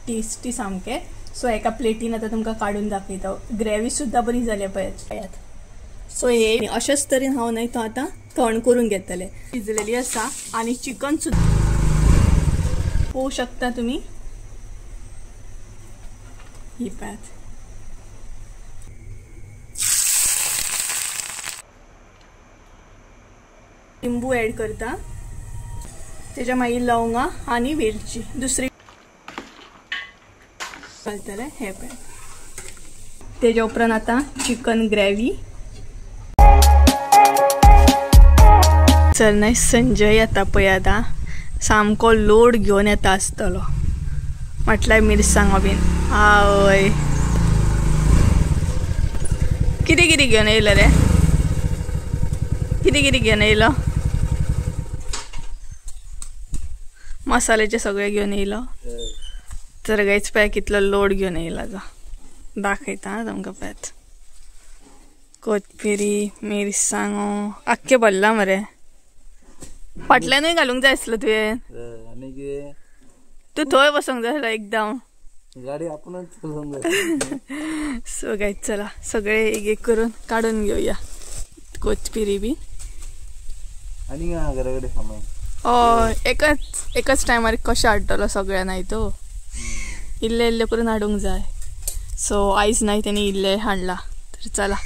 Tasty सामकें. So एका प्लेटीन आतां तुमकां काडून दाखयता. ग्रेवी सुद्दां बरी जाल्या पळयात. सो हे अशेच तरेन हांव न्हय तो आतां थंड करून घेतले. शिजलेली आसा आनी चिकन सुद्दां पळोवंक शकता तुमी. ही पळयात. लिंबू ऍड करता, तेच्या मागीर लवंगां आनी वेलची दुसरी घालतले. हे पळय तेच्या उपरांत आतां चिकन ग्रेवी. चल न्हय संजय येता पळय आतां सामको लोड घेवन येता आसतलो, म्हटल्यार मिरसांगो बीन. आवय कितें कितें घेवन येयलो रे, कितें कितें घेवन येयलो? मसाल्याचे सगळे घेवन येयलो. तर गायच पळय कितलो लोड घेवन येयला तो, दाखयता तुमकां पळयात. कोथमिरी, मिरसांगो आख्खे भरला मरे. फाटल्यानूय घालूंक जाय आसलो तुवें, तूं थंय बसोंक जाय आसलो एकदम. सो गायज चला सगळे एक एक करून काडून घेवया कोथमिरी बी. हय एकाच एकाच टायमार कशें हाडटलो सगळ्या न्हय तो, इल्ले इल्ले करून हाडूंक जाय. सो आयज न्हय तेणी इल्ले हाडला. तर चला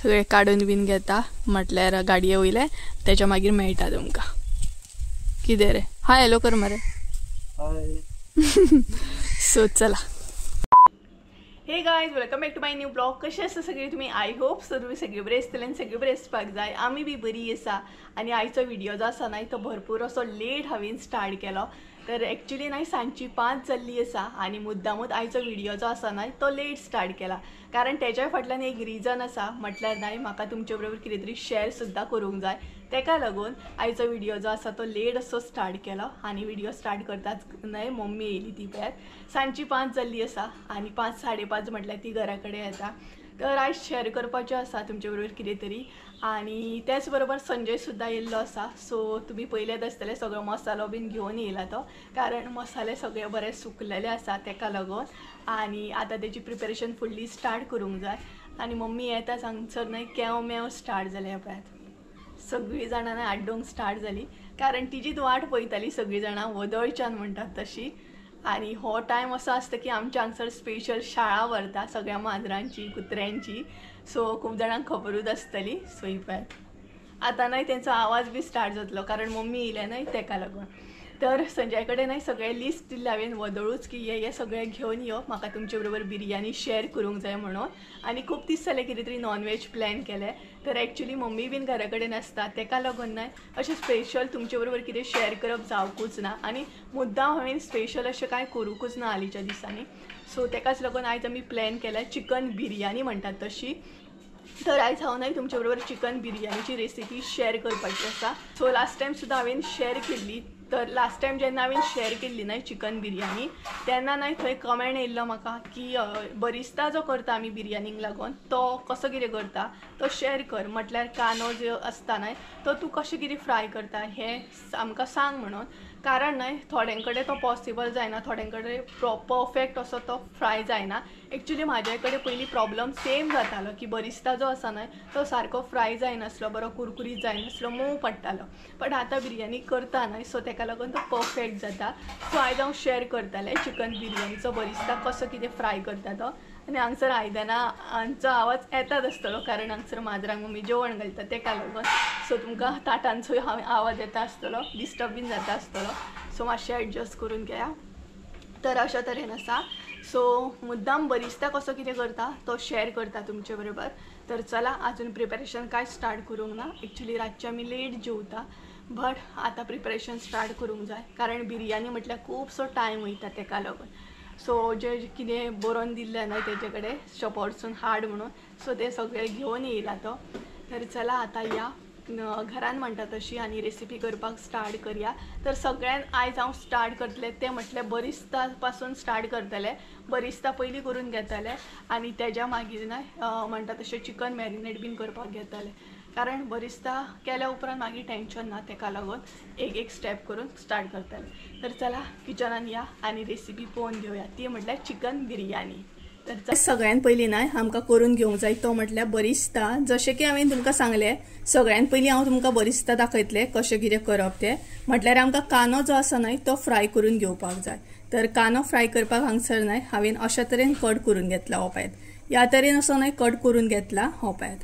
सगळे काडून बीन घेता, म्हटल्यार गाडये वयले तेच्या मागीर मेळटा तुमकां. कितें रे, हाय हॅलो कर मरे. सो चला. Hey guys, welcome back to my new blog. कशें आसा सगळीं तुमी? I hope so तुमी सगळीं बरी आसतले आनी सगळीं बरी आसपाक जाय. आमी बी बरी आसा. आनी आयचो व्हिडियो जो आसा न्हय तो भरपूर असो लेट हांवें स्टार्ट केलो. तर एक्चुली न्हय सांजची 5 जाल्ली आसा आनी मुद्दामूच आयचो व्हिडियो जो आसा न्हय तो लेट स्टार्ट केला, कारण तेच्या फाटल्यान एक रिजन आसा. म्हटल्यार न्हय म्हाका तुमचे बरोबर कितें तरी शेअर सुद्दां करूंक जाय, तेका लागून आयचो व्हिडियो जो आसा तो लेट असो स्टार्ट केलो. आनी व्हिडियो स्टार्ट करताच न्हय मम्मी येयली ती पळयात. सांजची 5 जाल्ली आसा आनी 5 साडे 5 म्हटल्यार ती घरा कडेन येता. तर आयज शेअर करपाचें आसा तुमचे बरोबर कितें तरी. आनी त्याच बरोबर संजय सुद्दां येयल्लो आसा. सो तुमी पयलेच आसतले सगळो मसालो बीन घेवन येयला तो, कारण मसाले सगळे बरे सुकलेले आसा तेका लागून. आनी आतां तेजी प्रिपेरेशन फुडली स्टार्ट करूंक जाय. आनी मम्मी येता सांगसर न्हय केंव मेव स्टार्ट जालें. पळयात सगळीं जाणां न्हय आड्डूंक स्टार्ट जाली, कारण तिजीच वाट पळयताली सगळीं जाणां वदळच्यान म्हणटात तशी. आनी हो टायम असो आसता की आमच्या हांगसर स्पेशल शाळा व्हरता सगळ्या माजरांची कुत्र्यांची. सो खूब जाणांक खबरूच आसतली. सो ही पळयात आतां न्हय तेंचो आवाज बी स्टार्ट जातलो, कारण मम्मी येयल्या न्हय तेका लागून. तर संजय कडेन न्हय सगळें लिस्ट दिल्लें हांवें वदळूच की हे हे सगळें घेवन यो, म्हाका तुमचे बरोबर बिरयानी शेअर करूंक जाय म्हणून. आनी खूब दीस जाले कितें तरी नॉनव्हेज प्लॅन केलें. तर एक्चुली मम्मी बीन घरा कडेन आसता तेका लागून न्हय अशें स्पेशल तुमचे बरोबर कितें शेअर करप जावकूच ना. आनी मुद्दाम हांवें स्पेशल अशें कांय करूंकूच ना हालींच्या दिसांनी. सो तेकाच लागून आयज आमी प्लॅन केला चिकन बिरयानी म्हणटात तशी. तर आयज हांव न्हय तुमचे बरोबर चिकन बिरयानीची रेसिपी शेअर करपाची आसा. सो लास्ट टायम सुद्दां हांवें शेअर केल्ली. तर लास्ट टायम जेन्ना हांवें शेअर केल्ली न्हय चिकन बिरयानी, तेन्ना न्हय थंय कमेंट येयल्लो म्हाका की बरिस्ता जो करता आमी बिरयानीक लागून तो कसो कितें करता तो शेअर कर, म्हटल्यार कांदो जो आसता न्हय तो तूं कशें कितें फ्राय करता हें आमकां सांग म्हणून. कारण न्हय थोड्यां कडेन तो पॉसिबल जायना, थोड्यां कडेन परफेक्ट असो तो फ्राय जायना. एक्चुली म्हाज्या कडेन पयलीं प्रॉब्लम सेम जातालो की बरिस्ता जो आसा न्हय तो सारको फ्राय जायनासलो, बरो कुरकुरीत जायनासलो, मोव पडटालो. बट आतां बिरयानी करता न्हय सो तेका लागून तो परफेक्ट जाता. सो आयज हांव शेअर करतालें चिकन बिरयानीचो बरिस्ता कसो कितें फ्राय करता तो. आनी हांगसर आयदनांचो आवाज येताच आसतलो, कारण हांगसर माजरांक मम्मी जेवण घालता तेका लागून. सो तुमकां ताटांचोय आवाज येता आसतलो, डिस्टर्ब बीन जाता आसतलो. सो मातशें एडजस्ट करून घेया. तर अशा तरेन आसा. सो मुद्दाम बरिस्ता कसो कितें करता तो शेअर करता तुमचे बरोबर. तर चला अजून प्रिपेरेशन कांय स्टार्ट करूंक ना. एक्चुली रातचें आमी लेट जेवता, बट आतां प्रिपेरेशन स्टार्ट करूंक जाय, कारण बिरयानी म्हटल्यार खुबसो टायम वयता तेका लागून. सो जे कितें बरोवन दिल्लें न्हय तेजे कडेन शॉपारसून हाड म्हणून, सो ते सगळें घेवन येयला तो. तर चला आतां या घरान म्हणटा तशी आनी रेसिपी करपाक स्टार्ट करया. तर सगळ्यान आयज हांव स्टार्ट करतलें तें म्हटल्यार बरिस्ता पासून स्टार्ट करतलें. बरिस्ता पयलीं करून घेतलें आनी तेज्या मागीर न्हय म्हणटा तशें चिकन मॅरिनेट बीन करपाक घेतलें. कारण बरिस्ता केल्या उपरांत मागीर टेंशन ना, तेका लागून एक एक स्टेप करून स्टार्ट करतले। तर चला किचनान या आनी रेसिपी पळोवन घेवया, ती म्हटल्यार चिकन बिरयानी। तर सगळ्यान पयलीं न्हय आमकां करून घेवंक जाय तो म्हटल्यार बरिस्ता। जशें की हांवें तुमकां सांगलें सगळ्यान पयलीं हांव तुमकां बरिस्ता दाखयतलें कशें कितें करप तें। म्हटल्यार आमकां कांदो जो आसा न्हय तो फ्राय करून घेवपाक जाय। तर कांदो फ्राय करपाक हांगसर न्हय हांवें अशा तरेन कट करून घेतला हो पळयात, ह्या तरेन असो न्हय कट करून घेतला हो पळयात।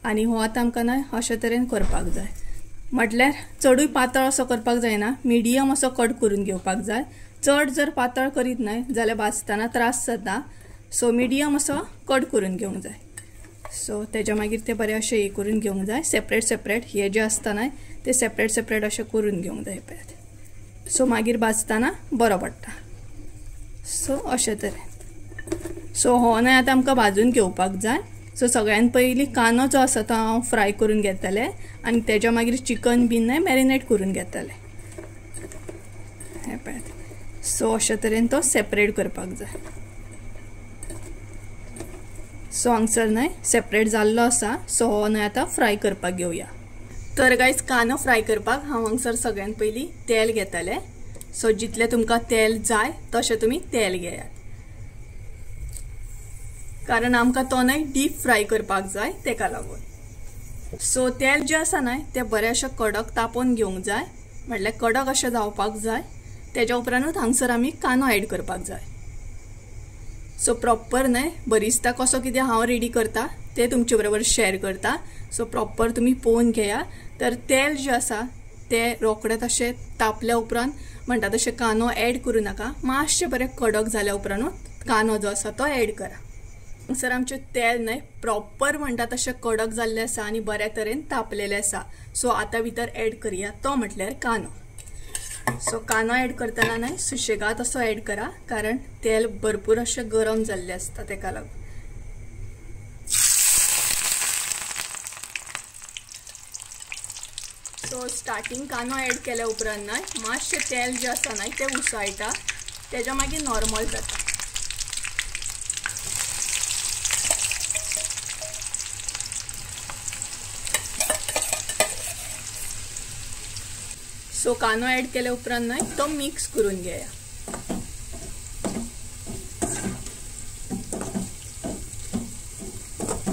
आनी हो आतां आमकां न्हय अशा तरेन करपाक जाय, म्हटल्यार चडूय पातळ असो करपाक जायना, मिडियम असो कट करून घेवपाक जाय। चड जर पातळ करीत न्हय जाल्यार भाजतना त्रास जाता, सो मिडियम असो कट करून घेवंक जाय। सो तेज्या मागीर ते बरें अशें हे करून घेवंक जाय, सेपरेट सेपरेट हे जे आसता न्हय ते सेपरेट सेपरेट अशें करून घेवंक जाय पळयात। सो मागीर भाजतना बरो पडटा, सो अशें तरेन। सो हो न्हय आतां आमकां भाजून घेवपाक जाय। सो सगळ्यान पयलीं कांदो जो आसा तो हांव फ्राय करून घेतलें आनी तेज्या मागीर चिकन बीन न्हय मॅरिनेट करून घेतलें हें पळयात। सो अशे तरेन तो सेपरेट करपाक जाय। सो हांगसर न्हय सेपरेट जाल्लो आसा, सो हो न्हय आतां फ्राय करपाक घेवया। तर गायज कांदो फ्राय करपाक हांव हांगसर सगळ्यान पयलीं तेल घेतलें। सो जितलें तुमकां तेल जाय तशें तुमी तेल घेयात, कारण आमकां तो न्हय डीप फ्राय करपाक जाय तेका लागून। सो तेल जें आसा न्हय तें बरें अशें कडक तापोवन घेवंक जाय, म्हटल्यार कडक अशें जावपाक जाय। तेज्या उपरांतूच हांगसर आमी कांदो एड करपाक जाय। सो प्रॉपर न्हय बरिस्ता कसो कितें हांव रेडी करता तें तुमचे बरोबर शेअर करता, सो प्रॉपर तुमी पळोवन घेया। तर तेल जें आसा तें रोखडें तशें तापल्या उपरांत म्हणटा तशें कांदो एड करूं नाका, मातशें बरें कडक जाल्या उपरांतूच कांदो जो आसा तो एड करा। सर आमचें तेल न्हय प्रॉपर म्हणटा तशें कडक जाल्लें आसा आनी बऱ्या तरेन तापलेलें आसा। सो आतां भितर एड करया तो म्हटल्यार कांदो। सो कांदो एड करतना न्हय सुशेगाद असो एड करा, कारण तेल भरपूर अशें गरम जाल्लें आसता तेका लागून। सो स्टार्टींग कांदो एड केल्या उपरांत न्हय मातशें तेल जें आसा न्हय तें उसळटा, तेज्या मागीर नॉर्मल जाता। सो कांदो एड केल्या उपरांत न्हय तो मिक्स करून घेया।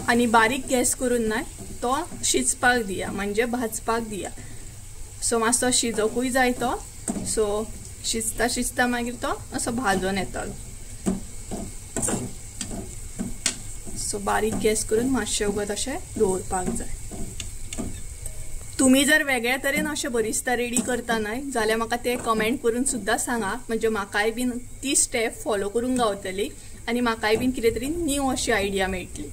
आनी बारीक गॅस करून न्हय तो शिजपाक दिया, म्हणजे भाजपाक दिया। सो मातसो शिजोवकूय जाय तो, सो शिजता शिजता मागीर तो असो भाजून येतलो। सो बारीक गॅस करून मातशें वगत अशें दवरपाक जाय। तुमी जर वेगळ्या तरेन अशें बरिस्ता रेडी करता न्हय जाल्यार म्हाका ते कमेंट करून सुद्दां सांगा, म्हणजे म्हाकाय बीन ती स्टेप फॉलो करूंक गावतली आनी म्हाकाय बीन कितें तरी न्यू अशी आयडिया मेळटली।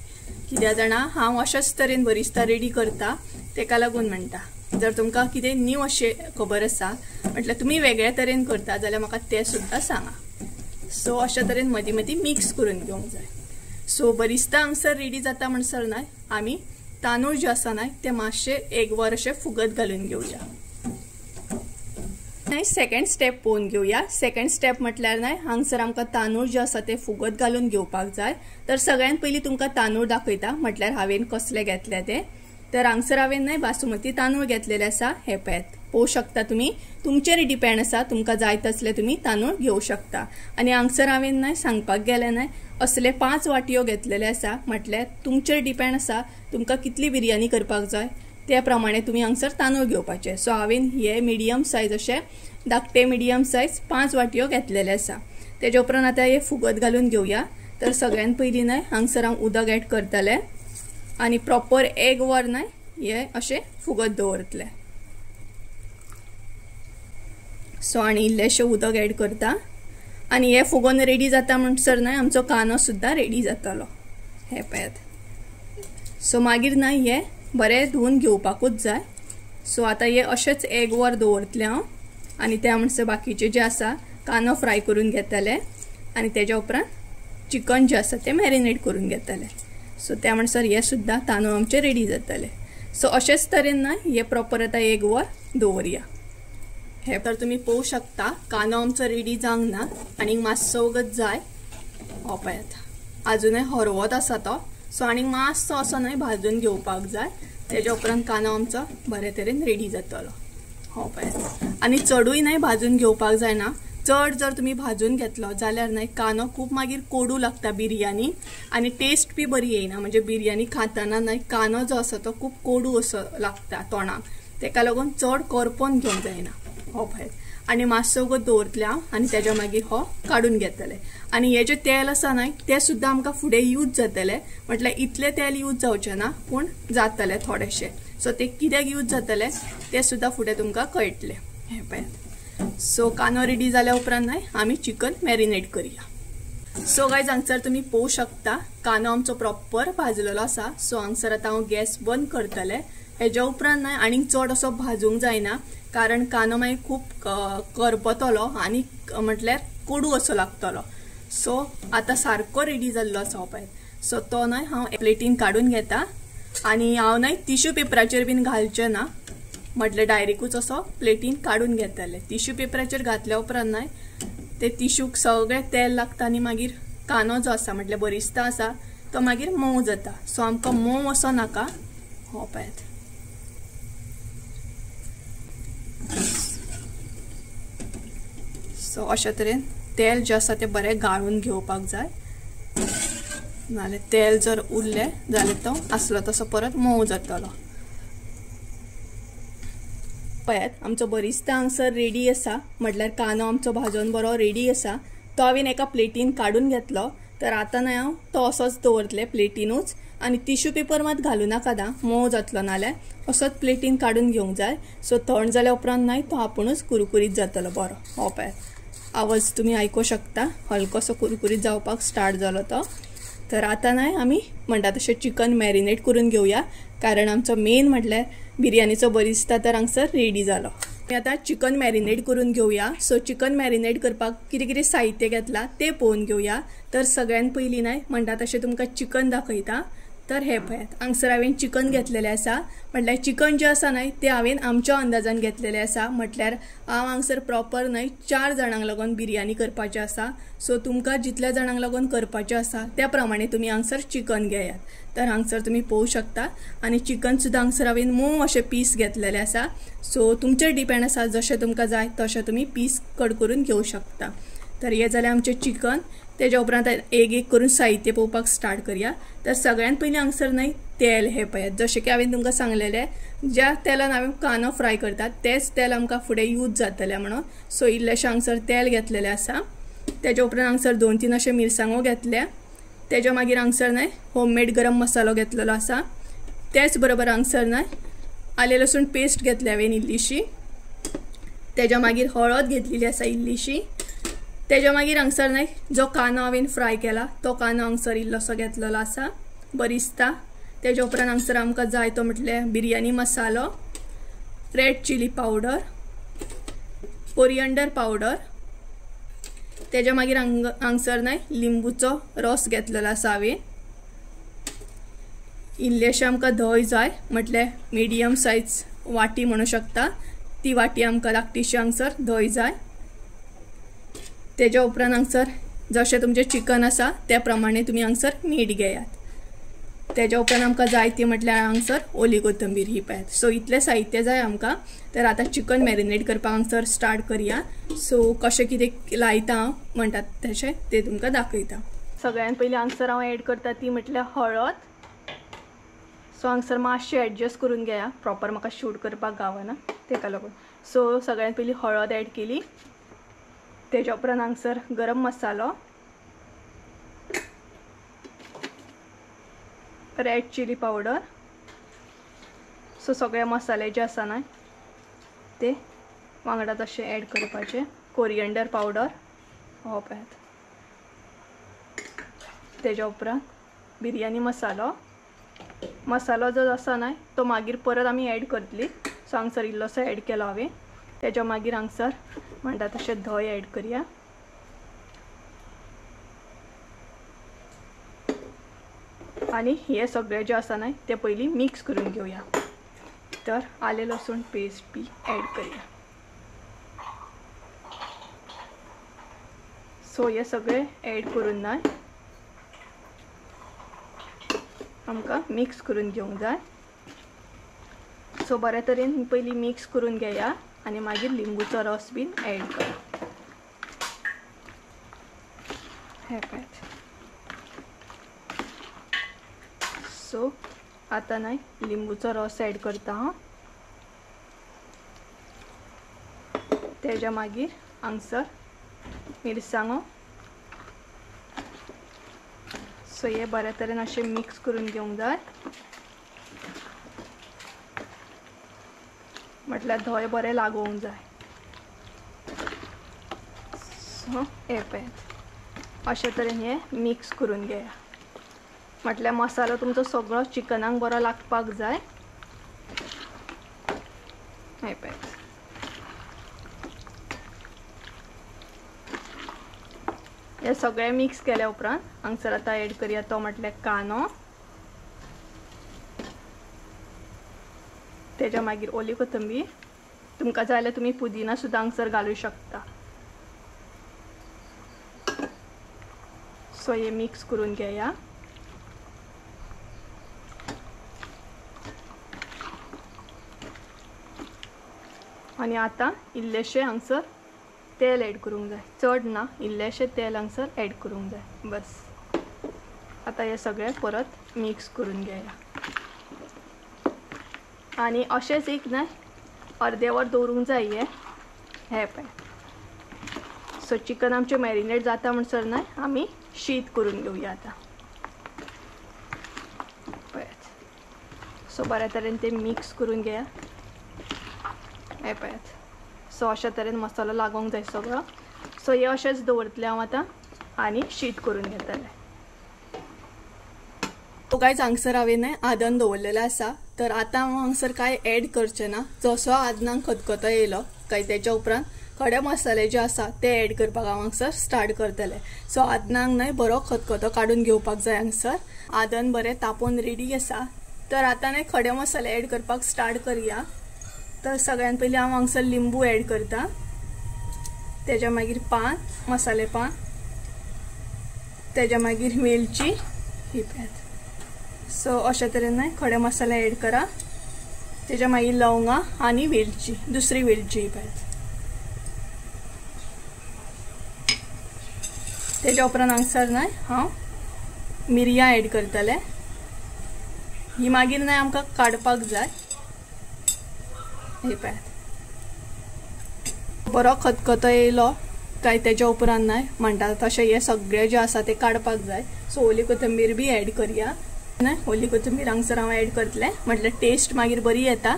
कित्याक जाणा हांव अशाच तरेन बरिस्ता रेडी करता तेका लागून म्हणटा, जर तुमकां कितें न्यू अशें खबर आसा म्हटल्यार तुमी वेगळ्या तरेन करता जाल्यार म्हाका तें सुद्दां सांगा। सो अशा तरेन मदीं मदीं मिक्स करून घेवंक जाय। सो बरिस्ता हांगसर रेडी जाता म्हणसर न्हय आमी तांदूळ जे आसा न्हय ते मातशे एक वर अशें फुगत घालून घेवया। न्हय सेकंड स्टेप पळोवन घेवया। सेकंड स्टेप म्हटल्यार न्हय हांगसर आमकां तांदूळ जे आसा ते फुगत घालून घेवपाक जाय। तर सगळ्यान पयलीं तुमकां तांदूळ दाखयता म्हटल्यार हांवें कसले घेतले ते। तर हांगसर हांवें न्हय बासुमती तांदूळ घेतलेले आसा, हे पळयात पळोवंक शकता तुमी, तुमचेर डिपेंड आसा, तुमकां जाय तसले तुमी तांदूळ घेवं शकता। आनी हांगसर हांवें न्हय सांगपाक गेलें न्हय असले 5 वाटयो घेतलेले आसा, म्हटल्यार तुमचेर डिपेंड आसा तुमकां कितली बिरयानी करपाक जाय त्या प्रमाणे तुमी हांगसर तांदूळ घेवपाचे। सो हांवें हे मिडियम सायज अशे धाकटे मिडियम सायज 5 वाटयो घेतलेले आसा। तेज्या उपरांत आतां हे फुगत घालून घेवया। तर सगळ्यान पयलीं न्हय हांगसर हांव उदक एड करतलें आनी प्रॉपर एक वर न्हय हे अशें फुगत दवरतलें। सो आनी इल्लेशें उदक एड करता आनी हे फुगोवन रेडी जाता म्हणसर न्हय आमचो कांदो सुद्दां रेडी जातलो हे पळयात। सो मागीर न्हय हे बरें धुवन घेवपाकूच जाय। सो आतां हे अशेंच एक वर दवरतलें हांव आनी त्या म्हणसर बाकीचे जे आसा कांदो फ्राय करून घेतले आनी तेज्या उपरांत चिकन जें आसा तें मॅरिनेट करून घेतले। सो त्या म्हणसर हे सुद्दां तांदूळ आमचे रेडी जातले। सो अशेंच तरेन न्हय हे प्रॉपर आतां एक वर दवरया। हे तर तुमी पळोवंक शकता कांदो आमचो रेडी जावंक ना आनी मातसो वगत जाय। हो पळयात आजुनय हरवत आसा तो। सो आनी मातसो असो न्हय भाजून घेवपाक जाय। तेज्या उपरांत कांदो आमचो बरे तरेन रेडी जातलो. हो पळयात आनी चडूय न्हय भाजून घेवपाक जायना. चड जर तुमी भाजून घेतलो जाल्यार न्हय कांदो खूब मागीर कोडू लागता बिरयानी आनी टेस्ट बी बरी येयना. म्हणजे बिरयानी खाताना न्हय कांदो जो आसा तो खूब कोडू असो लागता तोंडाक, तेका लागून चड करपोन घेवंक जायना. हो पळयात आनी मातसो वगत दवरतलें हांव आनी तेज्या मागीर हो काडून घेतलें. आनी हे जे तेल आसा न्हय तें सुद्दां आमकां फुडें यूज जातलें, म्हटल्यार इतलें तेल यूज जावचें ना पूण जातलें थोडेशें. सो तें कित्याक यूज जातलें तें सुद्दां फुडें तुमकां कळटलें. हें पळयात. सो कांदो रेडी जाल्या उपरांत न्हय आमी चिकन मॅरिनेट करया. सो गायज हांगसर तुमी पळोवंक शकता कांदो आमचो प्रॉपर भाजलेलो आसा. सो हांगसर आतां हांव गॅस बंद करतलें. हेज्या उपरांत न्हय आनीक चड असो भाजूंक जायना कारण कांदो मागीर खूब करपतलो आनी म्हटल्यार कोडू असो लागतलो. सो आतां सारको रेडी जाल्लो आसा हो पळयात. सो तो न्हय हांव प्लेटीन काडून घेता आनी हांव न्हय टिश्यू पेपराचेर बीन घालचें ना, म्हटल्यार डायरेक्टूच असो प्लेटीन काडून घेतले. टिश्यू पेपराचेर घातल्या उपरांत न्हय ते टिश्यूक सगळें तेल लागता आनी मागीर कांदो जो आसा म्हटल्यार बरिस्ता आसा तो मागीर मोव जाता. सो आमकां मोव असो नाका. हो पळयात. सो अशा तरेन तेल जें आसा तें बरें गाळून घेवपाक जाय, नाल्यार तेल जर उरलें जाल्यार तो आसलो तसो परत मोव जातलो. पळयात आमचो बरिस्ता हांगसर रेडी आसा, म्हटल्यार कांदो आमचो भाजून बरो रेडी आसा. तो हांवें एका प्लेटीन काडून घेतलो. तर आतां न्हय हांव तो असोच दवरतलें प्लेटीनूच आनी टिश्यू पेपर मात घालूं नाका दा, मोव जातलो नाल्यार असोच प्लेटीन काडून घेवंक जाय. सो थंड जाल्या उपरांत न्हय तो आपुणूच कुरकुरीत जातलो बरो. हो पळयात आवाज तुमी आयकूंक शकता, हलकोसो कुरकुरीत जावपाक स्टार्ट जालो तो. तर आतां न्हय आमी म्हणटा तशें चिकन मॅरिनेट करून घेवया कारण आमचो मेन म्हटल्यार बिरयानीचो बरिस्ता तर हांगसर रेडी जालो. आमी आतां चिकन मॅरिनेट करून घेवया. सो चिकन मॅरिनेट करपाक कितें कितें साहित्य घेतलां तें पळोवन घेवया. तर सगळ्यान पयलीं न्हय म्हणटा तशें तुमकां चिकन दाखयता. तर हे पळयात हांगसर हांवें चिकन घेतलेलें आसा. म्हटल्यार चिकन जें आसा न्हय तें हांवें आमच्या अंदाजान घेतलेलें आसा. म्हटल्यार हांव हांगसर प्रॉपर न्हय 4 जाणांक लागून बिरयानी करपाचें आसा. सो तुमकां जितल्या जाणांक लागून करपाचें आसा त्या प्रमाणे तुमी हांगसर चिकन घेयात. तर हांगसर तुमी पळोवंक शकता आनी चिकन सुद्दां हांगसर हांवें मोव अशें पीस घेतलेलें आसा. सो तुमचेर डिपेंड आसा जशें तुमकां जाय तशें तुमी पीस कट करून घेवंक शकता. तर हें जालें आमचें चिकन. तेज्या उपरांत एक एक करून साहित्य पळोवपाक स्टार्ट करया. तर सगळ्यान पयलीं हांगसर न्हय तेल हें पळयात. जशें की हांवें तुमकां सांगलेलें ज्या तेलान हांवें कांदो फ्राय करतात तेंच तेल आमकां फुडें यूज जातलें म्हणून. सो इल्लेशें हांगसर तेल घेतलेलें आसा. तेज्या उपरांत हांगसर 2-3 अशे मिरसांगो घेतल्या. तेज्या मागीर हांगसर न्हय होममेड गरम मसालो घेतलेलो आसा. तेच बरोबर हांगसर न्हय आलें लसूण पेस्ट घेतल्या हांवें इल्लीशी. तेज्या मागीर हळद घेतलेली आसा इल्लीशी. तेज्या मागीर हांगसर न्हय जो कांदो हांवें फ्राय केला तो कांदो हांगसर इल्लोसो घेतलेलो आसा बरिस्ता. तेज्या उपरांत हांगसर आमकां जाय तो म्हटल्यार biryani masala, red chilli powder, coriander powder. तेज्या मागीर हांगसर न्हय लिंबूचो रोस घेतलेलो आसा हांवें. इल्लेशें आमकां धंय जाय म्हटल्यार मिडियम सायज वाटी म्हणूं शकता ती वाटी आमकां धाकटीशी हांगसर धंय जाय. तेज्या उपरांत हांगसर जशें तुमचें चिकन आसा त्या प्रमाणे तुमी हांगसर मीठ घेयात. तेज्या उपरांत आमकां जाय ती म्हटल्यार हांगसर ओली कोथंबीर ही पळयात. सो इतलें साहित्य जाय आमकां. तर आतां चिकन मॅरिनेट करपाक हांगसर स्टार्ट करया. सो कशें कितें लायता हांव म्हणटात तशें तें तुमकां दाखयता. सगळ्यान पयलीं हांगसर हांव एड करता ती म्हटल्यार हळद. सो हांगसर मातशें एडजस्ट करून घेया, प्रॉपर म्हाका शूट करपाक गावना तेका लागून. सो सगळ्यान पयलीं हळद एड केली. तेज्या उपरांत हांगसर गरम मसालो, रेड चिली पावडर. सो सगळे मसाले जे आसा न्हय ते वांगडा तशें एड करपाचे. कोरियंडर पावडर हो पळयात. तेज्या उपरांत बिरयानी मसालो. मसालो जो आसा न्हय तो मागीर परत आमी एड करतली. सो हांगसर इल्लोसो एड केलो हांवें. तेज्या मागीर हांगसर म्हणटा तशें धंय एड करया. आनी हे सगळें जें आसा न्हय तें पयलीं मिक्स करून घेवया. तर आलें लसूण पेस्ट बी एड करया. सो हे सगळें एड करून न्हय आमकां मिक्स करून घेवंक जाय. सो बऱ्या तरेन पयलीं मिक्स करून घेया आनी मागीर लिंबूचो रस बीन एड करा. हे पळयात. सो आतां न्हय लिंबूचो रस एड करता हांव. तेज्या मागीर हांगसर मिरसांगो. सो हे बऱ्या तरेन अशें मिक्स करून घेवंक जाय. म्हटल्यार धंय बरें लागोवंक जाय. सो हे पळयात अशे तरेन हे मिक्स करून घेया. म्हटल्यार मसालो तुमचो सगळो चिकनाक बरो लागपाक जाय. हे पळयात. हे सगळें मिक्स केल्या उपरांत हांगसर आतां एड करया तो म्हटल्यार कांदो. तेज्या मागीर ओली कोथंबीर. तुमकां जाय जाल्यार तुमी पुदिना सुद्दां हांगसर घालूं शकता. सो हे मिक्स करून घेया. आनी आतां इल्लेशें हांगसर तेल एड करूंक जाय. चड ना, इल्लेशें तेल हांगसर एड करूंक जाय बस. आतां हें सगळें परत मिक्स करून घेया. आनी अशेंच एक न्हय अर्दें वर दवरूंक जाय हें. हें पळय. सो चिकन आमचें मॅरिनेट जाता म्हणसर न्हय आमी शीत करून घेवया आतां. पळयात. सो बऱ्या तरेन तें मिक्स करून घेया. हें पळयात. सो अशा तरेन मसालो लागोंक जाय सगळो. सो हें अशेंच दवरतलें हांव आतां आनी शीत करून घेतलें. सो गायज हांगसर हांवें न्हय आदन दवरलेलें आसा. तर आतां हांव हांगसर कांय एड करचें ना. जसो आदनाक खतखतो येयलो काय तेच्या उपरांत खडे मसाले जे आसा ते एड करपाक हांव हांगसर स्टार्ट करतलें. सो आदनाक न्हय बरो खतखतो काडून घेवपाक जाय. हांगसर आदन बरें तापोवन रेडी आसा. तर आतां न्हय खडे मसाले एड करपाक स्टार्ट करया. तर सगळ्यान पयलीं हांव हांगसर लिंबू एड करता. तेज्या मागीर पान, मसाले पान, तेज्या मागीर वेलची ही पळयात. सो अशा तरेन न्हय खडे मसाले एड करा. तेज्या मागीर लवंगां आनी वेलची, दुसरी वेलची ही पळयात. तेज्या उपरांत हांगसर न्हय हांव मिरयां एड करतलें. ही मागीर न्हय आमकां काडपाक जाय. हे पळयात. बरो खतखतो येयलो काय तेज्या उपरांत न्हय म्हणटा तशें हें सगळें जें आसा तें काडपाक जाय. सो ओली कोथंबीर बी एड करया. न्हय ओली कोथंबीर हांगसर हांव एड करतलें. म्हटल्यार टेस्ट मागीर बरी येता.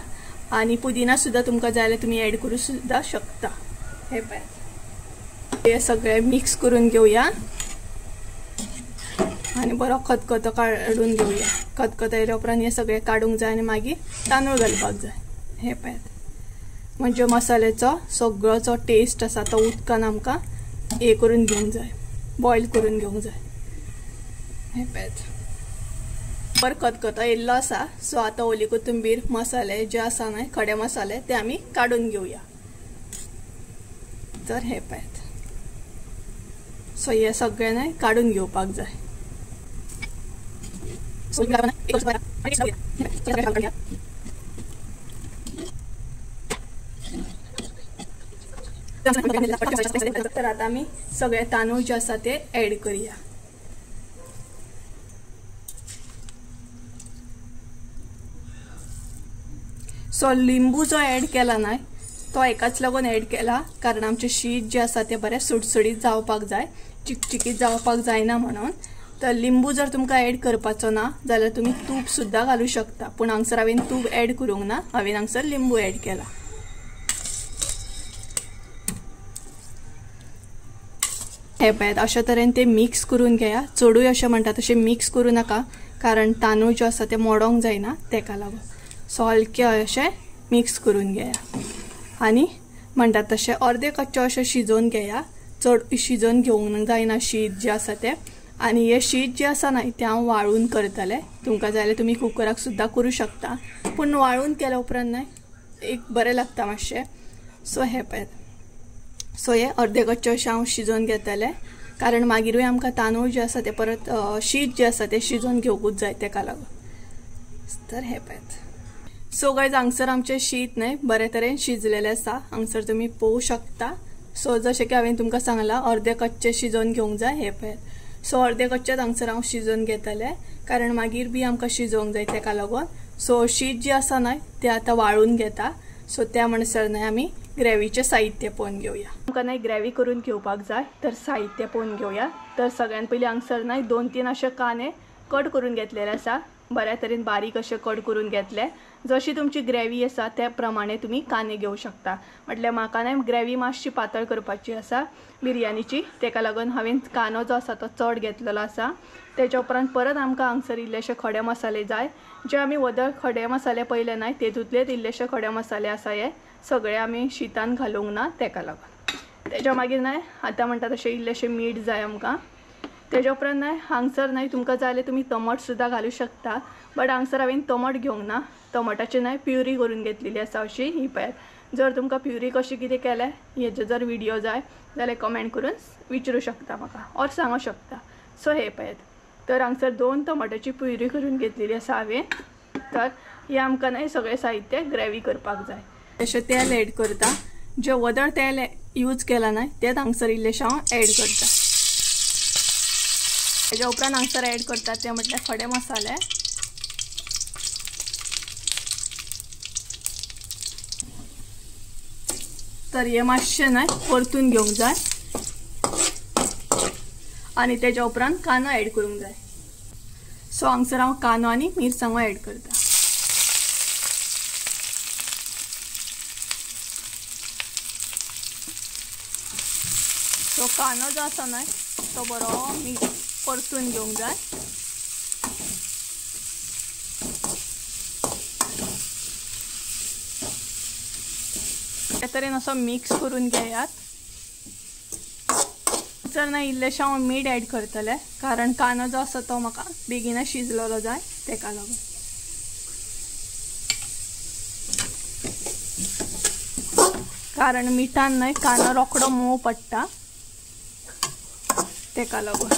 आनी पुदिना सुद्दां तुमकां जाय जाल्यार तुमी एड करूं सुद्दां शकता. हे पळयात. हे सगळें मिक्स करून घेवया आनी बरो खतखतो काडून घेवया. खतखतो येयल्या उपरांत हें सगळें काडूंक जाय आनी मागीर तांदूळ घालपाक जाय. हे पळयात. म्हणजे मसाल्याचो सगळो जो टेस्ट आसा तो उदकान आमकां हे करून घेवंक जाय, बॉयल करून घेवंक जाय. हे पळयात. बरो खतखतो येयल्लो आसा. सो आतां ओली कोथंबीर मसाले जे आसा न्हय खडे मसाले ते आमी काडून घेवया. तर हे पळयात. सो हे सगळें न्हय काडून घेवपाक जाय. तर आतां आमी सगळे तांदूळ जे आसा ते एड करया. सो लिंबू जो एड केला न्हय तो एकाच लागून एड केला कारण आमचें शीत जें आसा तें बरें सुटसुटीत जावपाक जाय, चिकचिकीत जावपाक जायना म्हणून. तर लिंबू जर तुमकां एड करपाचो ना जाल्यार तुमी तूप सुद्दां घालूं शकता. पूण हांगसर हांवें तूप एड करूंक ना, हांवें हांगसर लिंबू एड केला. हे पळयात अशा तरेन ते मिक्स करून घेया. चडूय अशें म्हणटा तशें मिक्स करूं नाका कारण तांदूळ जे आसा ते मोडोंक जायना तेका लागून. सो हलकें अशें मिक्स करून घेया आनी म्हणटात तशें अर्दे कच्चे अशें शिजोवन घेया. चड शिजोवन घेवंक जायना शीत जें आसा तें. आनी हें शीत जें आसा न्हय तें हांव वाळून करतलें. तुमकां जाय जाल्यार तुमी कुकराक सुद्दां करूं शकता, पूण वाळून केल्या उपरांत न्हय एक बरें लागता मातशें. सो हें पळयात. सो हें अर्दे कच्चे अशें हांव शिजोवन घेतलें कारण मागीरूय आमकां तांदूळ जे आसा ते परत शीत जें आसा तें शिजोवन घेवकूच जाय तेका लागून. तर हें पळयात. सो गायज हांगसर आमचें शीत न्हय बरे तरेन शिजलेलें आसा, हांगसर तुमी पळोवंक शकता। सो जशें की हांवें तुमकां सांगलां अर्दे कच्चे शिजोवन घेवंक जाय हे पळयात। सो अर्दे कच्चेच हांगसर हांव शिजोवन घेतलें कारण मागीर बी आमकां शिजोवंक जाय तेका लागून। सो शीत जी आसा न्हय तें आतां वाळून घेता। सो त्या म्हणसर न्हय आमी ग्रेवीचें साहित्य पळोवन घेवया। आमकां न्हय ग्रेवी करून घेवपाक जाय तर साहित्य पळोवन घेवया। तर सगळ्यान पयलीं हांगसर न्हय 2-3 अशे कांदे कट करून घेतलेले आसा, बऱ्या तरेन बारीक अशे कट करून घेतले। जशी तुमची ग्रेवी आसा त्या प्रमाणे तुमी कांदे घेवं शकता। म्हटल्यार म्हाका न्हय ग्रेवी मातशी पातळ करपाची आसा बिरयानीची, तेका लागून हांवें कांदो जो आसा तो चड घेतलेलो आसा। तेच्या उपरांत परत आमकां हांगसर इल्लेशे खडे मसाले जाय, जे आमी वदळ खडे मसाले पयले न्हय तेतूंतलेच इल्लेशे खडे मसाले आसा हे सगळे आमी शितान घालूंक ना तेका लागून। तेच्या मागीर न्हय आतां म्हणटा तशें इल्लेशें मीठ जाय आमकां। तेच्या उपरांत न्हय हांगसर न्हय तुमकां जाय जाल्यार तुमी टमाट सुद्दां घालूं शकता, बट हांगसर हांवें टमाट घेवंक ना, टमाटाची न्हय प्युरी करून घेतलेली आसा अशी ही पळयात। जर तुमकां प्युरी कशी कितें केलें हेजो जर व्हिडियो जाय जाल्यार कमेंट करून विचारूं शकता म्हाका ऑर सांगूंक शकता। सो हे पळयात, तर हांगसर 2 टमाटाची प्युरी करून घेतलेली आसा हांवें। तर हें आमकां न्हय सगळें साहित्य ग्रेवी करपाक जाय। तशें तेल एड करता, जें वदळ तेल यूज केलां न्हय तेंच हांगसर इल्लेशें हांव एड करता। तेज्या उपरांत हांगसर एड करतात ते म्हटल्यार खडे मसाले, तर हे मातशें न्हय परतून घेवंक जाय आनी तेज्या उपरांत कांदो एड करूंक जाय। सो हांगसर हांव कांदो आनी मिरसांगो एड करता। सो कांदो जो आसा न्हय तो बरो परतून घेवंक जाय। त्या तरेन असो मिक्स करून घेयात। जर ना इल्लेशें हांव मीठ एड करतलें कारण कांदो जो आसा तो म्हाका बेगीन शिजलेलो जाय तेका लागून। कारण मिठान न्हय कांदो रोकडो मोव पडटा तेका लागून।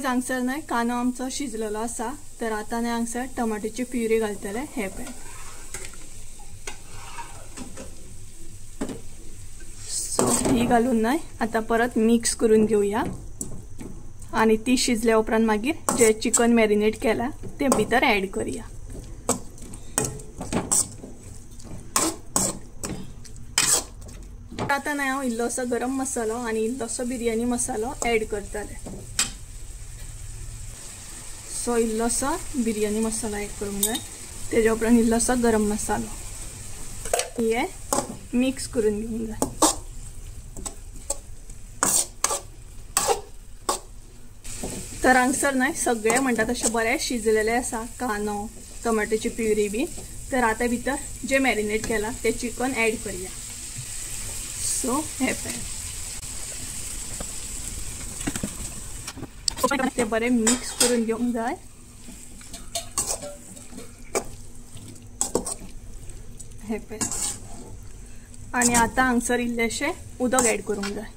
हांगसर न्हय कांदो आमचो शिजलेलो आसा, तर आतां न्हय हांगसर टमाट्याची प्युरी घालतले हे पळय। सो ही घालून न्हय आतां परत मिक्स करून घेवया आनी ती शिजल्या उपरांत मागीर जे चिकन मॅरिनेट केलां तें भितर एड करया। आतां न्हय हांव इल्लोसो गरम मसालो आनी इल्लोसो बिरयानी मसालो एड करतलें। सो इल्लोसो बिरयानी मसाला एड करूंक जाय, तेज्या उपरांत इल्लोसो गरम मसालो हे मिक्स करून घेवंक जाय। तर हांगसर न्हय सगळें म्हणटा तशें बरें शिजलेलें आसा, कांदो टमाट्याची प्युरी बी। तर आतां भितर जें मॅरिनेट केलां तें चिकन एड करया। सो हें पळय ते बरें मिक्स करून घेवंक जाय। हे पळय आनी आतां हांगसर इल्लेशें उदक एड करूंक जाय।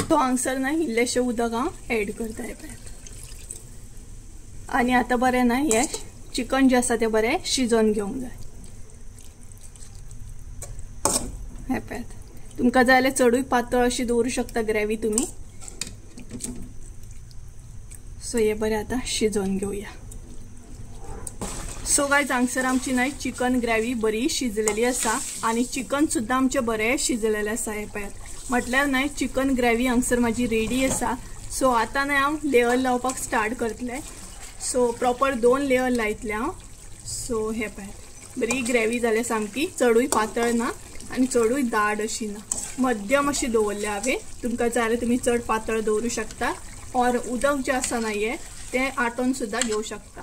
सो हांगसर न्हय इल्लेशें उदक हांव एड करता हे पळयात। आनी आतां बरें न्हय हें चिकन जें आसा तें बरें शिजोवन घेवंक जाय। हे पळयात, तुमकां जाय जाल्यार चडूय पातळ अशी दवरूं शकता ग्रेवी तुमी। सो हे बरें आतां शिजोवन घेवया। सो गायज हांगसर आमची न्हय चिकन ग्रेवी बरी शिजलेली आसा आनी चिकन सुद्दां आमचें बरें शिजलेलें आसा हे पळयात। म्हटल्यार न्हय चिकन ग्रेवी हांगसर म्हाजी रेडी आसा। सो आतां न्हय हांव लेयर लावपाक स्टार्ट करतलें। सो प्रॉपर 2 लेयर लायतलें हांव। सो हे पळयात बरी ग्रेवी जाल्या सामकी, चडूय पातळ ना आनी चडूय दाट अशी ना, मध्यम अशी दवरल्या हांवें। तुमकां जाय जाल्यार तुमी चड पातळ दवरूं शकता ऑर उदक जें आसा न्हय हें तें आटोवन सुद्दां घेवं शकता।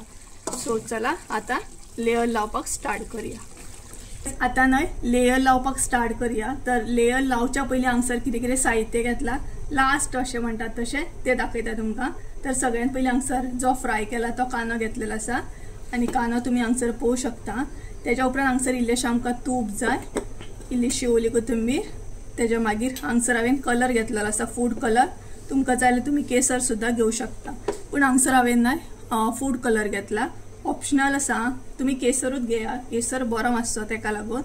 सो चला आतां लेयर लावपाक स्टार्ट करया। आतां न्हय लेयर लावपाक स्टार्ट करया। तर लेयर लावच्या पयलीं हांगसर कितें कितें साहित्य घेतलां लास्ट अशें म्हणटात तशें तें दाखयता तुमकां। तर सगळ्यान पयलीं हांगसर जो फ्राय केला तो कांदो घेतलेलो आसा आनी कांदो तुमी हांगसर पळोवंक शकता। तेज्या उपरांत हांगसर इल्लेशें आमकां तूप जाय, इल्लीशी ओली कोथंबीर, तेज्या मागीर हांगसर हांवें कलर घेतलेलो आसा फूड कलर, तुमकां जाय जाल्यार तुमी केसर सुद्दां घेवं शकता। पूण हांगसर हांवें न्हय फूड कलर घेतला. ऑप्शनल आसा, तुमी केसरूच घेया, केसर बरो मातसो तेका लागून.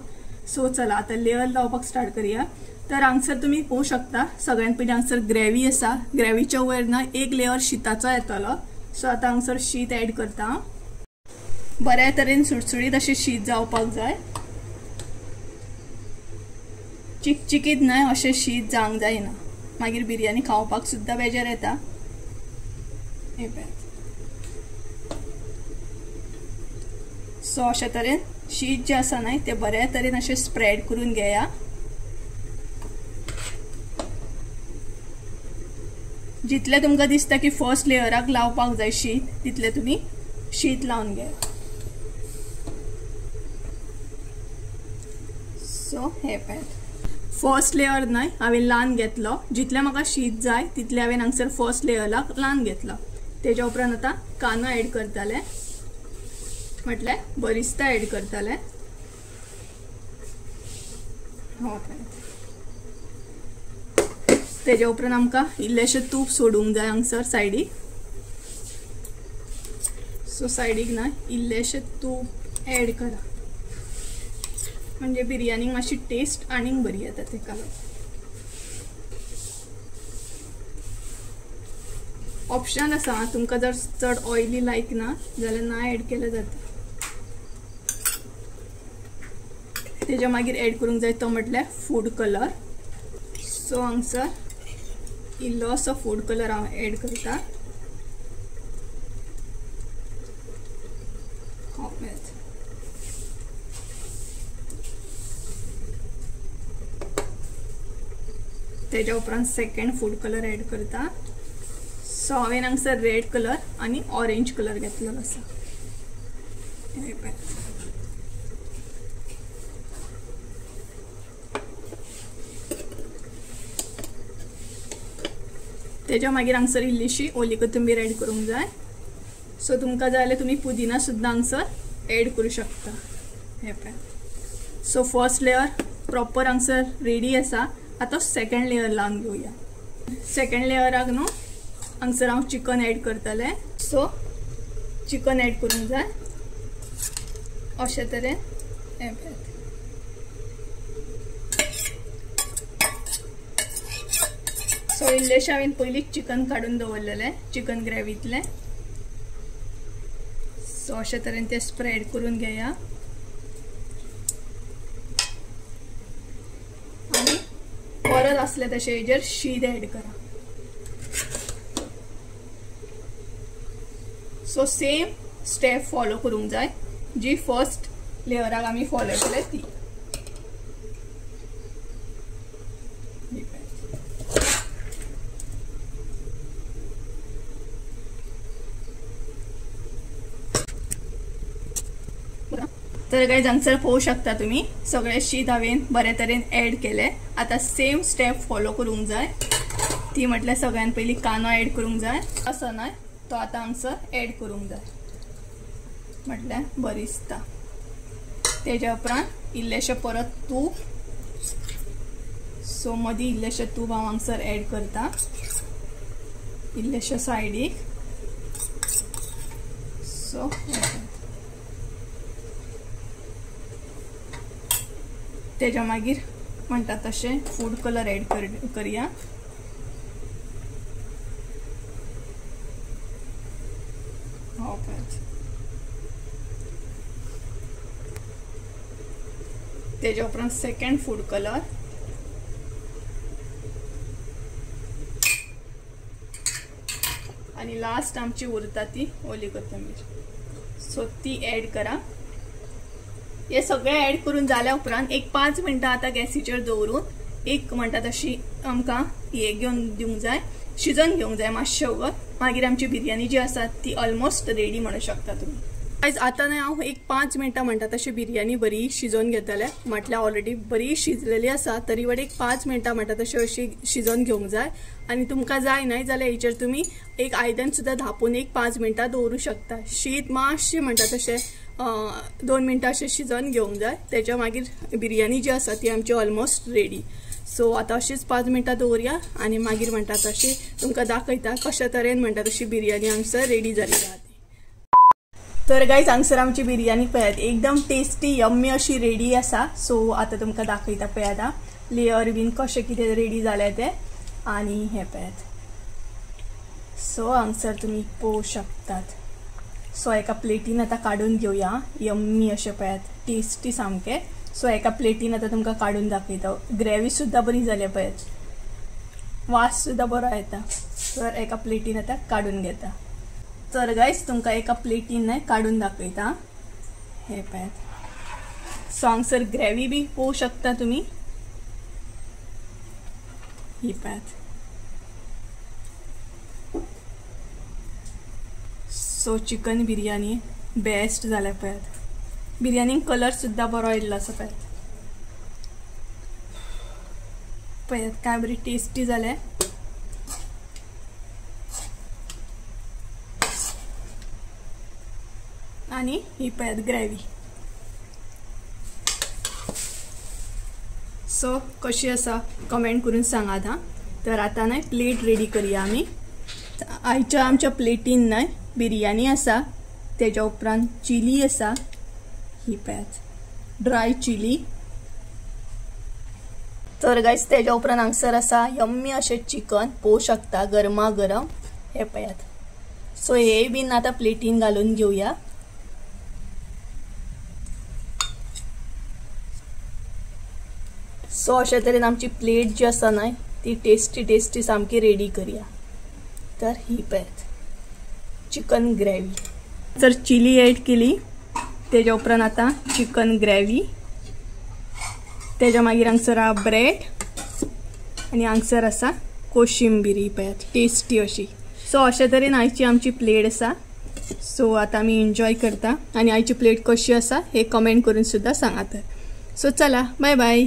सो चला आतां लेयर लावपाक स्टार्ट करया. तर हांगसर तुमी पळोवंक शकता सगळ्यान पयलीं हांगसर ग्रेवी आसा. ग्रेवीच्या वयर न्हय एक लेयर शिताचो येतलो. सो आतां हांगसर शीत एड करता. बऱ्या तरेन सुटसुटीत अशें शीत जावपाक जाय, चिकचिकीत न्हय अशें शीत जावंक जायना, मागीर बिरयानी खावपाक सुद्दां बेजार येता. सो अशे तरेन शीत जें आसा न्हय तें बऱ्या तरेन अशें स्प्रेड करून घेया. जितलें तुमकां दिसता की फर्स्ट लेयराक लावपाक जाय शीत तितलें तुमी शीत लावन घेया. सो हे पळयात फर्स्ट लेयर न्हय हांवें लावन घेतलो. जितलें म्हाका शीत जाय तितलें हांवें हांगसर फर्स्ट लेयराक लावन घेतलो. तेज्या उपरांत आतां कांदो एड करतलें, म्हटल्यार बरिस्ता एड करतलें. तेज्या उपरांत आमकां इल्लेशें तूप सोडूंक जाय हांगसर सायडीक. सो सायडीक न्हय इल्लेशें तूप एड करा, म्हणजे बिरयानीक मातशी टेस्ट आनीक बरी येता तेका लागून. ऑप्शन आसा, तुमकां जर चड ऑयली लायक ना जाल्यार ना एड केल्यार जाता. तेज्या मागीर एड करूंक जाय तो म्हटल्यार फूड कलर. सो हांगसर इल्लोसो फूड कलर हांव एड करता. तेज्या उपरांत सेकंड फूड कलर एड करता. सो हांवें हांगसर रेड कलर आनी ऑरेंज कलर घेतलेलो आसा. तेज्या मागीर हांगसर इल्लीशी ओली कोथिंबीर एड करूंक जाय. सो तुमकां जाय जाल्यार तुमी पुदिना सुद्दां हांगसर एड करूं शकता. हे पळय, सो फर्स्ट लेयर प्रॉपर हांगसर रेडी आसा. आतां सेकंड लेयर लावन घेवया. सेकंड लेयराक न्हू हांगसर हांव चिकन एड करतलें. सो चिकन एड करूंक जाय अशे तरेन. हे पळय, सो इल्लेशें हांवें पयलींच चिकन काडून दवरलेलें चिकन ग्रेवींतलें. सो अशे तरेन तें स्प्रेड करून घेया आनी परत आसलें तशें हेजेर शीत एड करा. सो सेम स्टेप फॉलो करूंक जाय जी फर्स्ट लेयराक आमी फॉलो केले ती. तर गायज हांगसर पळोवंक शकता तुमी सगळें शीत हांवें बरे तरेन एड केलें. आतां सेम स्टेप फॉलो करूंक जाय ती म्हटल्यार सगळ्यान पयलीं कांदो एड करूंक जाय असो न्हय तो आतां हांगसर एड करूंक जाय म्हटल्यार बरिस्ता. तेज्या उपरांत इल्लेशें परत तूप. सो मदीं इल्लेशें तूप हांव हांगसर एड करता इल्लेशें सायडीक. सो तेज्या मागीर म्हणटा तशें फूड कलर एड करया. तेज्या उपरांत सेकंड फूड कलर. आनी लास्ट आमची उरता ती ओली कोथिंबीर. सो ती एड करा. हे सगळें एड करून जाल्या उपरांत एक 5 मिनटां आतां गॅसीचेर दवरून एक म्हणटा तशी आमकां हे घेवन दिवंक जाय, शिजोवन घेवंक जाय मातशें वगत. मागीर आमची बिरयानी जी आसा ती ऑलमोस्ट रेडी म्हणू शकता तुमी. गायज आतां न्हय हांव एक 5 मिनटां म्हणटा तशी बिरयानी बरी शिजोवन घेतलें, म्हटल्यार ऑलरेडी बरी शिजलेली आसा तरी वट एक 5 मिनटां म्हणटा तशी अशी शिजोवन घेवंक जाय. आनी तुमकां जाय न्हय जाल्यार हेचेर तुमी एक आयदन सुद्दां धांपून एक 5 मिनटां दवरूं शकता. शीत मातशें म्हणटा तशें 2 मिनटां अशें शिजोवन घेवंक जाय. तेच्या मागीर बिरयानी जी आसा ती आमची ऑलमोस्ट रेडी. सो आतां अशीच 5 मिनटां दवरया आनी मागीर म्हणटा तशी तुमकां दाखयता कशा तरेन म्हणटा तशी बिरयानी हांगसर रेडी जाली आहा ती। तर गायज हांगसर आमची बिरयानी पळयात एकदम टेस्टी यम्मी अशी रेडी आसा। सो आतां तुमकां दाखयता पळयात लेयर बीन कशें कितें रेडी जालें तें आनी हें पळयात। सो हांगसर तुमी पळोवंक शकतात। सो एका प्लेटीन आतां काडून घेवया यम्मी अशें पळयात टेस्टी सामकें। सो एका प्लेटीन आतां तुमकां काडून दाखयता। ग्रेवी सुद्दां बरी जाल्या पळयात, वास सुद्दां बरो येता। तर एका प्लेटीन आतां काडून घेता। तर गायज तुमकां एका प्लेटीन काडून दाखयता हे पळयात। सो हांगसर ग्रेवी बी पळोवंक शकता तुमी, ही पळयात। सो चिकन बिरयानी बेस्ट जाल्या पळयात, बिरयानीक कलर सुद्दां बरो आयिल्लो आसा पळयात। पळयात काय बरी टेस्टी जाल्या। आनी ही पळयात ग्रेवी। सो कशी आसा कमेंट करून सांगात हां। तर आतां न्हय प्लेट रेडी करया आमी। आयच्या आमच्या प्लेटीन न्हय बिरयानी आसा, तेज्या उपरांत चिली आसा, ही पळयात ड्राय चिली। तर गायज तेज्या उपरांत हांगसर आसा यम्मी अशें चिकन पळोवंक शकता गरमा गरम हे पळयात। सो हे बीन आतां प्लेटीन घालून घेवया। सो अशे तरेन आमची प्लेट जी आसा न्हय ती टेस्टी टेस्टी सामकी रेडी करया। तर ही पळयात चिकन ग्रेवी। तर चिली एड केली, तेज्या उपरांत आतां चिकन ग्रेवी, तेज्या मागीर हांगसर आहा ब्रेड आनी हांगसर आसा कोशिंबीर पळयात टेस्टी अशी। सो अशे तरेन आयची आमची प्लेट आसा। सो आतां आमी एन्जॉय करता आनी आयची प्लेट कशी आसा हे कमेंट करून सुद्दां सांगात। सो चला बाय बाय।